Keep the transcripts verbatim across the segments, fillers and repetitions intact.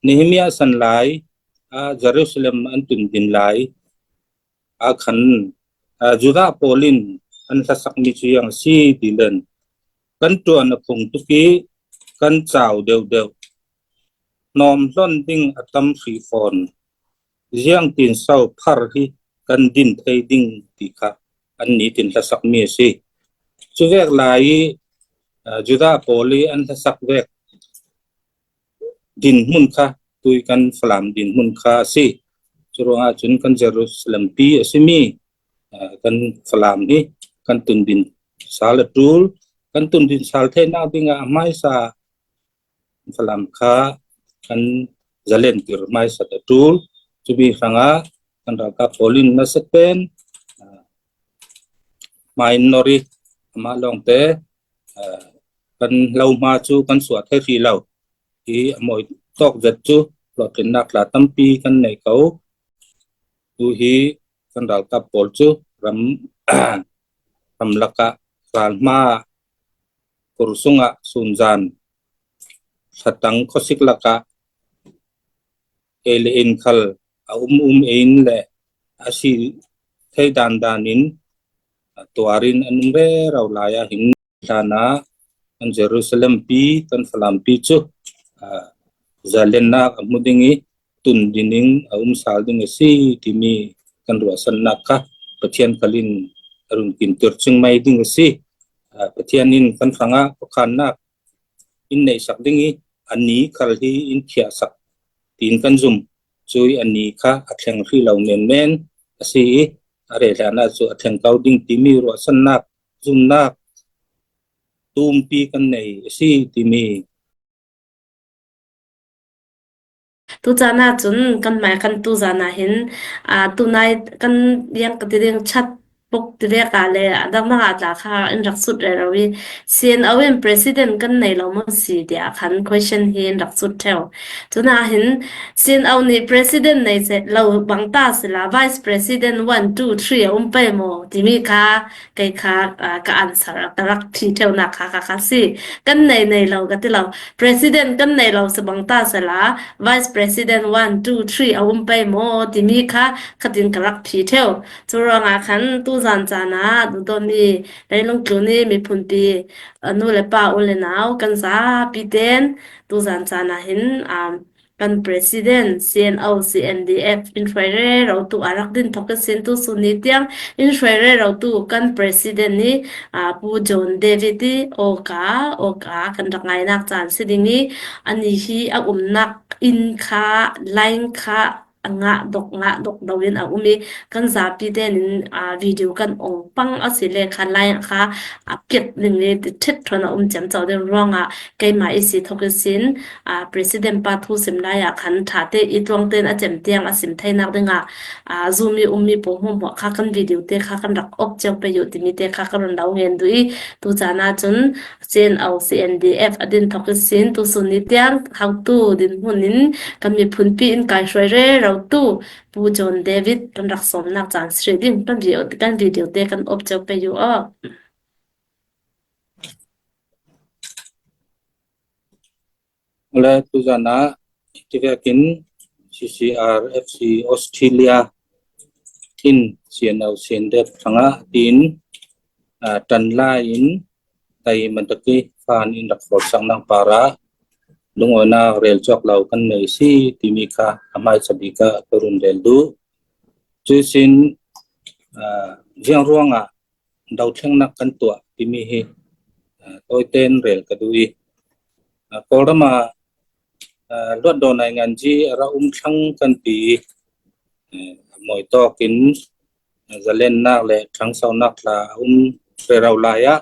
Nehemiah san lai a Jerusalem an tun din lai a khan, a, Judah pawl in an hlasak mi cu ziang a si ti len, kan ṭuan a phung tuk i kan cau deuhdeuh, hnawm hlawn ding a tam hrih fawn, ziangtin so phar hi kan din thei ding ti kha an nitin hlasak mi a si. Cuvek lai i, a, Judah pawl i an hlasak vek din hmun kha tui kan Falam din hmun kha a si. Curuangah cun kan Jerusalem pi a si mi, a, kan Falam hi kan tun din sal a ṭul, kan tun din sal theinak dingah a hmaisa Falam kha kan zalentir hmaisa a ṭul. Cumi hrangah kan ralkap pawl in nasa pen, a, hmain nor i amah lawngte, a, kan lo hma cu kan suah thei hrih lo. Hi a mawi tawk zet cu hlawhtlinnak hla tampi kan nei ko. Tu hi kan ralkap pawl cu ram, ram lakah ralhma, khursungah sunzan, hlatang khuasik lakah ei le in khal a um um ei in le a si thei dan dan in, a, tuar in an um rero lai ah hin hlanah kan Jerusalem pi, kan Falam pi cu, a, zalennak a hmu ding i tun din in a um sal ding a si timi kan ruahsannak kha Pathian khal in a run kintir cingmai ding a si. A, Pathian in kan hrangah pakhannak in neihsak ding i a ni khal hi in thiahsak tiin kan zum. Cui a ni kha a thleng hrih lo menmen a si i a rehlianah cu a thleng ko ding timi ruahsannak, zumnak tumpi kan nei a si timi. Tu caan ah cun kan hmai kan tu zan ah hin, aa, tunai kan yang ka ti ding chat book ti vek ah le a dang dang ah tla kha in rak sut rero i, C N O in president kan nei lo maw si tiah khan question hi in rak sut ṭheu. Cun ah hin C N O nih president nei se lo bang ta sila, vice president one, two, three a um pei maw timi kha kei kha, aa, ka answer a ka rak ṭhi ṭheunak kha, kha, kha si. Kan nei nei lo ka ti lo. President kan nei lo si bang ta sila, vice president one, two, three a um pei maw timi kha khatin ka rak ṭhi ṭheu. Cu ruangah khan tu zan caan ah duhdawtmi leilung tlun i miphunpi, a, nu le pa, u le nau kan zapi ten tu zan caan ah hin, um, kan president, C N O, C N D F in hruai rero tu a rak din thok i sin tu sun ni tiang in hruai rero tu kan president i, a, Pu John David i awka, awka kan rak ngainak caan si ding i, ani hi a umnak inn kha, line kha a ngah dok, ngah dok do in a um i, kan zapi tenin, aa, video kan ong pang a si le kha, line kha a piat ding i ti ṭhit ṭhawn a um ciamco ding ruangah keimah i si thok i sin, aa, president pa thu sim lai ah khan ṭha te i tluang tein a cem tiang a sim theinak dingah, aa, Zoom i ummi pawl hmuahhmuah kha kan video te kha kan rak op cio pei uh timi te kha ka run lo ngen duh i, tu caan ah cun C N O, C N D F a din thok i sin tu sun ni tiang hotu din hmun in kan miphunpi in kai hruai rero tu Pu John David kan rak sawmnak caan si ding kan video, kan video te kan op cio pei uh aw. Le tu zan ah ti vekin C C R F C Australia in C N O, C N D F hrangah tin, aa, ṭan lai in tai mantak i fan in rak hrawlsaknak parah lungawinak rel cuak lo kan nei si timi kha a hmaisa bik ah ka run rel duh. Cuihsin, aa, ziang ruangah dothlengnak kan tuah timi hi, aa, tawiten rel ka duh i, aa, Kawlram ah, aa, luatdaw nainganzi a ra um thlang kan ti i, aa, mawi tawkin, aa, zalennak le ṭhangsonak tla a um rero lai ah,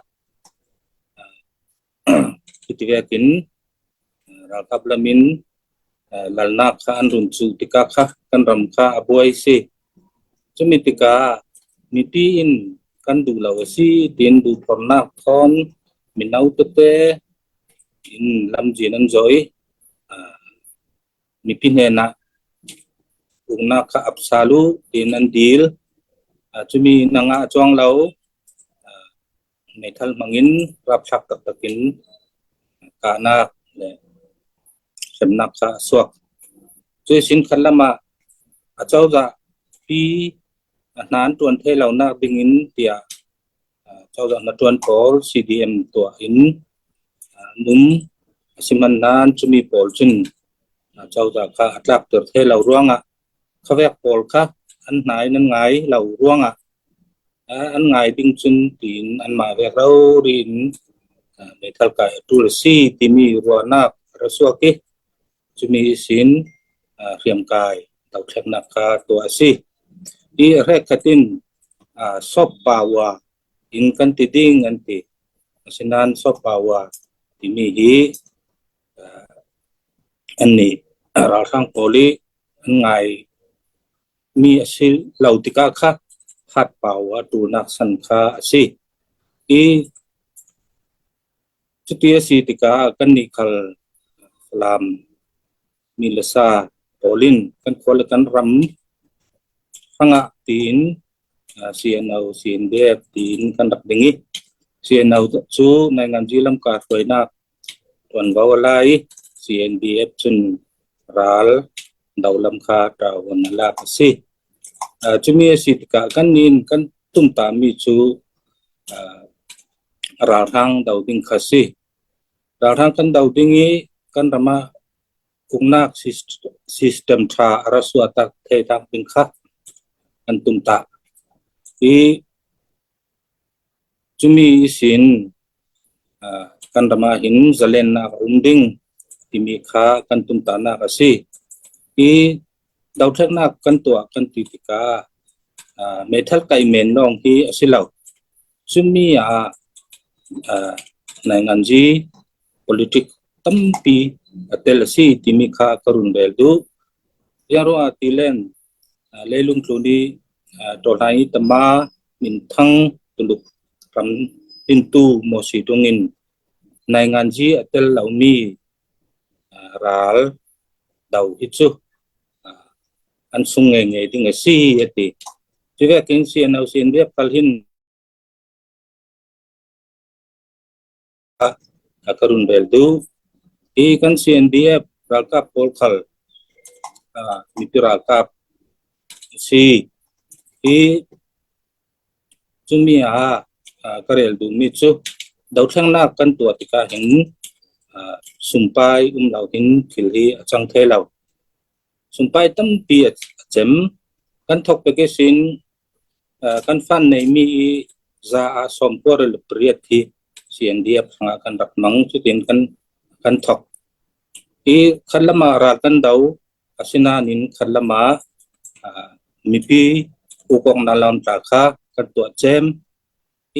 aa, hiti vekin, aa, ralkap lam in, aa, lalnak kha an run cuh tikah kha kan ram kha a buai si. Cumi tikah mipi in kan duh lo a si, tin duhphornak thawn mino tete in lamzin an zawi, aa, mipi hnenah uknak kha ap sal uh, tin an dil. Aa, cumi na ngah a cuang lo, aa, meithal hmangin rapthlak taktakin kahnak le hremnak kha a suak. Cuih sin khat lamah a cozah pi a hna an ṭuan thei lonak dingin tiah, aa, cozah hnaṭuan pawl C D M tuah in, aa, an um a si hmanh nain cumi pawl cun, aa, cozah kha a tlakter thei lo ruangah khavek pawl kha an hna in an ngai lo ruangah, aa, an ngai ding cun tiin anmah vek rori in, aa, meithal kai a ṭul a si timi ruahnak a ra suak i, cumi ihsin, aa, hriamkai dothlennak kha tuah a si. I a hrekkhat in, aa, soft power in kan ti ding an ti. Asinain soft power timi hi, aa, annih ralhrang pawl i an ngai mi a si lo tikah kha hard power ṭulnak san kha a si. I cuti a si tikah kannih khal Falam mi le sa pawl in kan khua le kan ram hrangah tiin, aa, C N O, C N D F tiin kan rak ding i, C N O cu nainganzi lamka hruainak ṭuanvo a la i, C N D F cun ral dolam kha ṭuanvo a lak a si. Aa, cumi a si tikah kannih in kan tumtahmi cu, aa, ralhrang do ding kha si. Ralhrang kan do ding i kan ram ah uknak sist-, system ṭha a ra suahtak theinak ding kha kan tumtah i, cumi ihsin, aa, kan ram ah hin zalennak a um ding timi kha kan tumtahnak a si. I dothlennak kan tuah kan ti tikah, aa, meithal kai men lawng hi a si lo. Cumi ah, aa, nainganzi politik tampi a tel a si timi kha ka run rel duh. Ziangruangah ti len, aa, leilung tlun i, aa, ṭawlhai i tama minthang tuluk ram tintu mawsi dungin nainganzi a tel lomi, aa, ral do hi cu, aa, an sung ngei ngei ding a si a ti. Cuvekin C N O, C N D F khal hin a ka run rel duh. I kan C N D F ralkap pawl khal, aa, mipi ralkap si i, cumi ah, aa, ka rel duhmi cu dothlennak kan tuah tikah hin, aa, sumpai um lo hin thil hi a cang thei lo. Sumpai tampi a, a cem. Kan thok pek ihsin, aa, kan fan neimi i za ah sawmkua rel pariat hi C N D F hrangah kan rak mang, cutin kan, kan thok. I khat lamah ral kan do, asinain khat lamah, aa, mipi ukawknak lam tla kha kan tuah cem.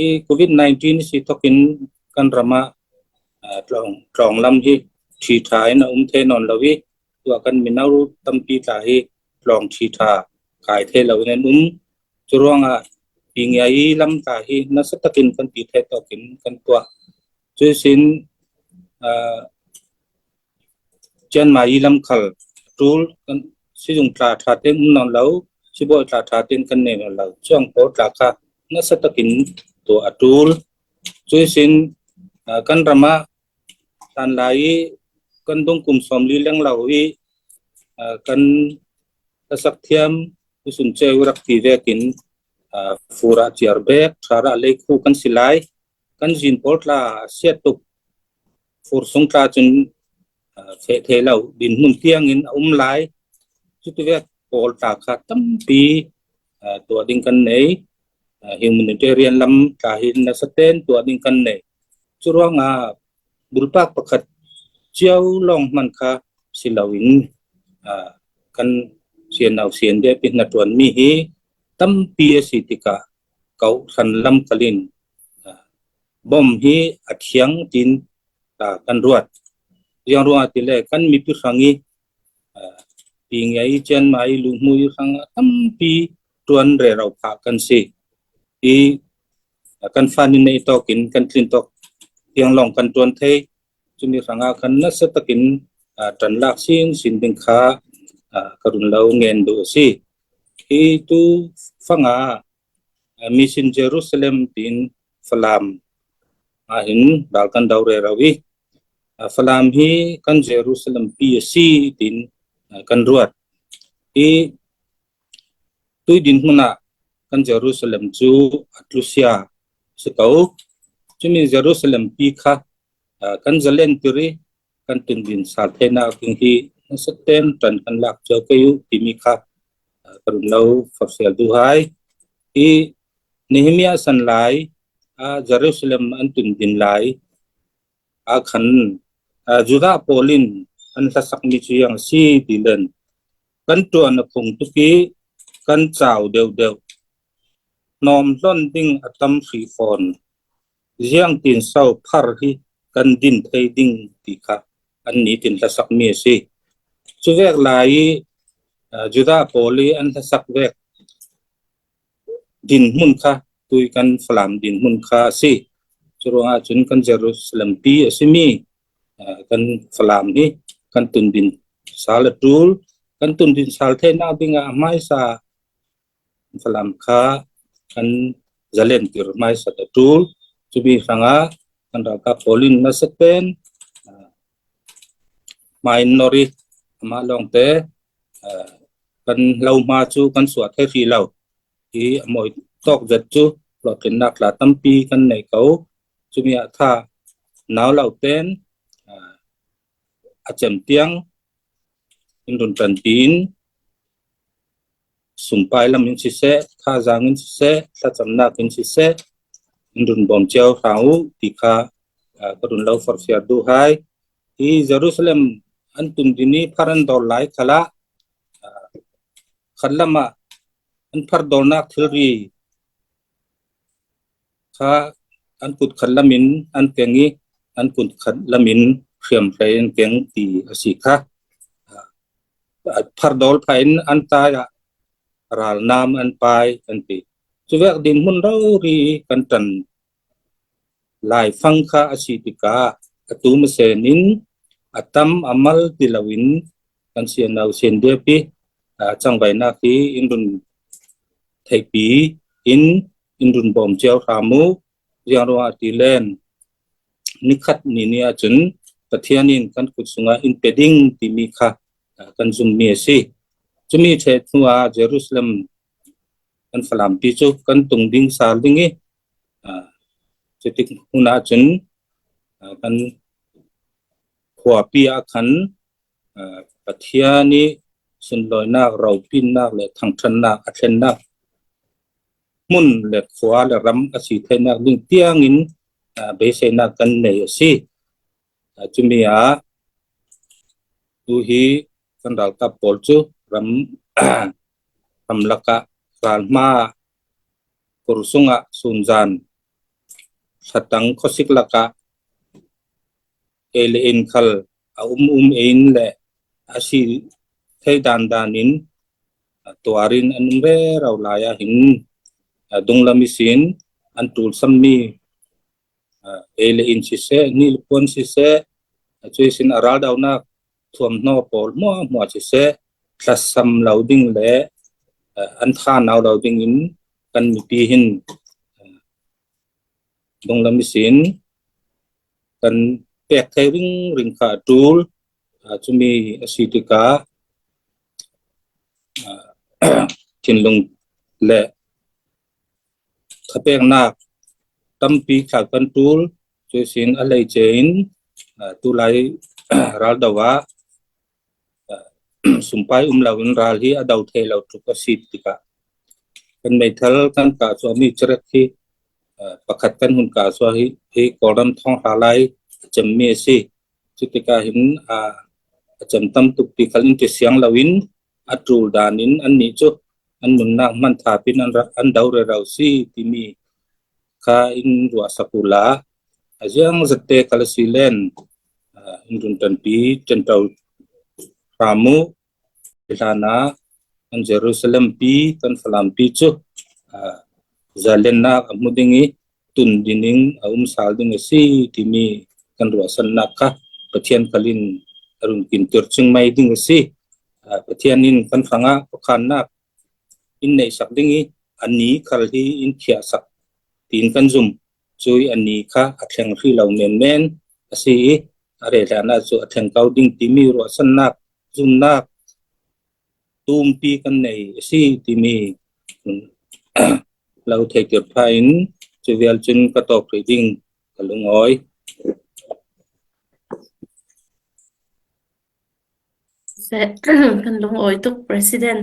I covid nineteen si thokin kan ram ah, aa, tlawng, tlawng lam hi ṭhi ṭha in a um thei nawn lo i, tuah kan mino tampi tla hi tlawng ṭhi ṭha kai thei lo in an um. Curuangah pingiai lam tla hi nasa takin kan ti thei tawkin kan tuah. Cuihsin, aa, cianmai lam khal a ṭul, kan sizung tla ṭha tein um nawn lo, sibawi tla ṭha tein kan nei nawn lo. Cuang pawl tla kha nasa takin tuah a ṭul. Cuihsin, aa, kan ram ah hlanlai i kan dungkum sawmli leng lo i, aa, kan hlasak thiam usun ceu rak ti vekin, aa, fur ah ciar bek, ṭhar ah leikhu kan si lai. Kan zin pawl tla siat tuk, fur sung tla cun, aa, feh thei lo dinhmun tiangin a um lai. Cutivek pawl tla kha tampi, aa, tuah ding kan nei. Aa, humanitarian lam tla hi nasa tein tuah ding kan nei. Curuangah bulpak pakhat cio lawng hman kha si loin, aa, kan C N O, C N D F pi hnaṭuanmi hi tampi a si tikah, kawhhran lam khal in, aa, bom hi a thiang tiin, aa, kan ruat. Ziangruangah ti le kan mipi hrang i, aa, pingiai i cianmai i luhmui i hrang a tampi ṭuan rero phah kan si. I, aa, kan fan in nei tawkin kan tlin tawk tiang lawng kan ṭuan thei. Cumi hrangah khan nasa takin, aa, ṭanlak sin sin ding kha, aa, ka run lo ngen duh a si. Hi tu fangah, aa, Mission Jerusalem tiin Falam ah hin ral kan do rero i, Falam hi kan Jerusalem pi a si, tin kan ruat. I tui dinhmun ah kan Jerusalem cu a tlusia si ko. Cumi Jerusalem pi kha kan zalentir i kan tundin sal theinak ding hi nasat ten ṭan kan lak cio kei uh timi kha ka run lo forsial duh hai. I Nehemiah san lai ah Jerusalem an tundin lai ah khan Judah pawl in an hlasakmi cu ziang a si ti len, kan ṭuan a phung tuk i kan cau deuhdeuh, hnawm hlon ding a tam hrih fawn, ziangtin so phar hi kan din thei ding ti kha an nitin hlasakmi a si. Cuvek lai i Judah pawl i an hlasak vek dinhmun kha tui kan Falam dinhmun kha a si. Curuangah cun kan Jerusalem pi a simi kan Falam hi kan tundin sal a ṭul, kan tundin sal theinak dingah a hmaisa Falam kha kan zalentir hmaisat a ṭul. Cumi hrangah kan ralkap pawl in nasat pen hmain nor i amah lawngte kan lo hma cu kan suah thei hrih lo. Hi a mawi tawk zet cu hlawhtlinnak tla tampi kan nei ko. Cumi ah tha nau lo ten a cem tiang in run ṭanpi in sumpai lam in siseh, thazaang in siseh, thlacamnak in siseh, in run bawm cio hram uh ti kha ka run lo forsial duh hai. Hi Jerusalem an tundin i phar an dawl lai khalah khatlam ah an phar dawlnak thilri kha an kut khat lamin an keng i an kut khat lamin hriamhrei an keng ti a si kha. Phar dawl pha in an tai ah ralnam an pai kan ti. Cuvek dinhmun rori kan ṭan laifang kha a si tikah atu masen in a tam a mal ti loin kan sianau siandiap i cangvainak hi in run theihpi in in run bawm cio hram uh. Ziangruangah ti len nikhat ni ni ahcun Pathian in kan kut sungah in pe ding timi kha kan zummi a si. Cumi ṭheh hnuah Jerusalem kan Falampi cu kan tung ding sal ding i cutik hmun ahcun kan khuapi ah khan Pathian i sunlawinak, ropinnak le thangṭhatnak a thlennak hmun le khua le ram a si theinak ding tiangin beiseinak kan nei a si. Cumi ah tu hi kan ralkap pawl cu ram, ram lakah ralhma, khursung ah sunzan, hlatang khuasik lakah ei le in khal a um um ei in le a si thei dan dan in tuar in an um rero lai ah hin dunglam ihsin an ṭul sammi ei le in siseh, hnih le puan siseh, cuihsin a raldonak thuamhnaw pawl hmuahhmuah siseh, tlasam lo ding le an thanau lo ding in kan mipi hin dunglam ihsin kan pek thei ringring kha a ṭul. Cumi a si tikah thinlung le thapeknak tampi thla kan ṭul. Cuihsin a hleice in tulai raldo ah sumpai um loin ral hi a do thei lo tuk a si tikah kan meithal kan kah cuahmi cerek hi pakhat kan hun kah cuah hi, hi Kawlram thawng hla lai a cemmi a si. Cutikah hin a cem tam tuk ti khal in ti siang loin a ṭul dan in annih cu an nunnak hman thapin an, an do rero si timi kha in ruahsak uhla a ziang zette khal a si len in run ṭanpi ṭanṭo hram uh. Hlanah kan Jerusalem pi, kan Falampi cu zalennak a hmu ding i tun dinin a um sal ding a si timi kan ruahsannak kha Pathian khal in a run kintir cingmai ding a si. Pathian in kan hrangah khuakhannak in neihsak ding i a ni khal hi in phiahsak tiin kan zum. Cui a ni kha a thleng hrih lo menmen a si i a reh hlanah cu a thleng ko ding timi ruahsannak, zumnak tumpi kan nei a si timi lo theitir pha in cu vial cun ka tawk rih ding ka lungawi. Kan lungawi tuk President.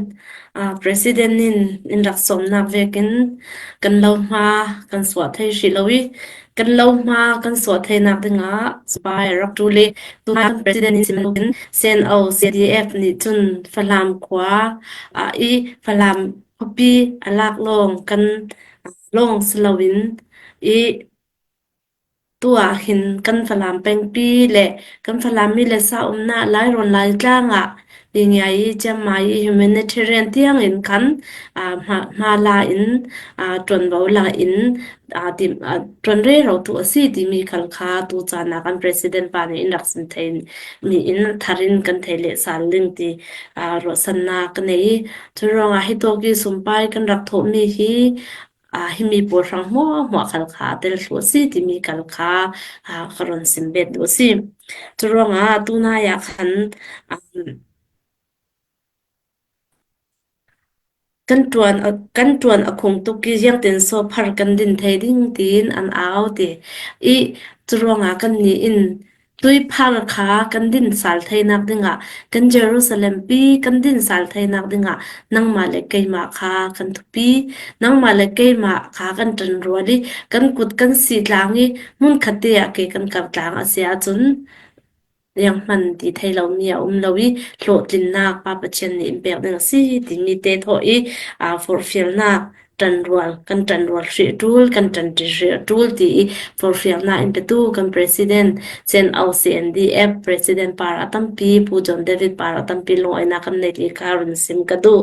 Aa, President in in rak sawmnak vekin kan lo hma kan suah thei hrih lo i kan lo hma kan suah theinak dingah spy a rak ṭul i tuna kan President in sim loin C N O C D F nih cun Falam khua, aa, i Falam khuapi a lak lawng kan, aa, lawng si loin i tuah hin kan Falam pengpi le kan Falam mi le sa umnak Lairawn Laitlang ah i ngiai i ciammai i humanitarian tiang in khan, aa, hma, hma la in, aa, ṭuanvo la in, aa, ti, aa, ṭuan rero tu a si timi khal kha tu caan ah kan President pa nih in rak sim thei mi in thar in kan thei leh sal ding ti, aa, ruahsannak ka nei i cu ruangah hi tawk i sumpai kan rak thawhmi hi, aa, himi pawl hrang hmuahhmuah khal kha tel thluh a si timi khal kha, aa, ka rawn sim bet duh a si. Cu ruangah tunai ah khan, aa, kan ṭuan a, kan ṭuan a khung tuk i ziangtin sawphar kan din thei ding tiin an au ti i cu ruangah kannih in tuiphar kha kan din sal theinak dingah, kan Jerusalem pi kan din sal theinak dingah nangmah le keimah kha kan thupi, nangmah le keimah kha kan ṭanrual i kan kut kan sih tlang i hmunkhat te ah ke kan kar tlang a si ahcun, zianghman ti thei lomi a um lo i hlawhtlinnak Pa Pathian nih in pek ding a si timi te thawh i, aa, forhfialnak ṭanrual, kan ṭanrual hrih a ṭul, kan ṭanṭi hrih a ṭul ti i forhfialnak in petu kan President, C N O C N D F President par a tampi, Pu John David par a tampi lungawinak kan nei ti kha run sim ka duh.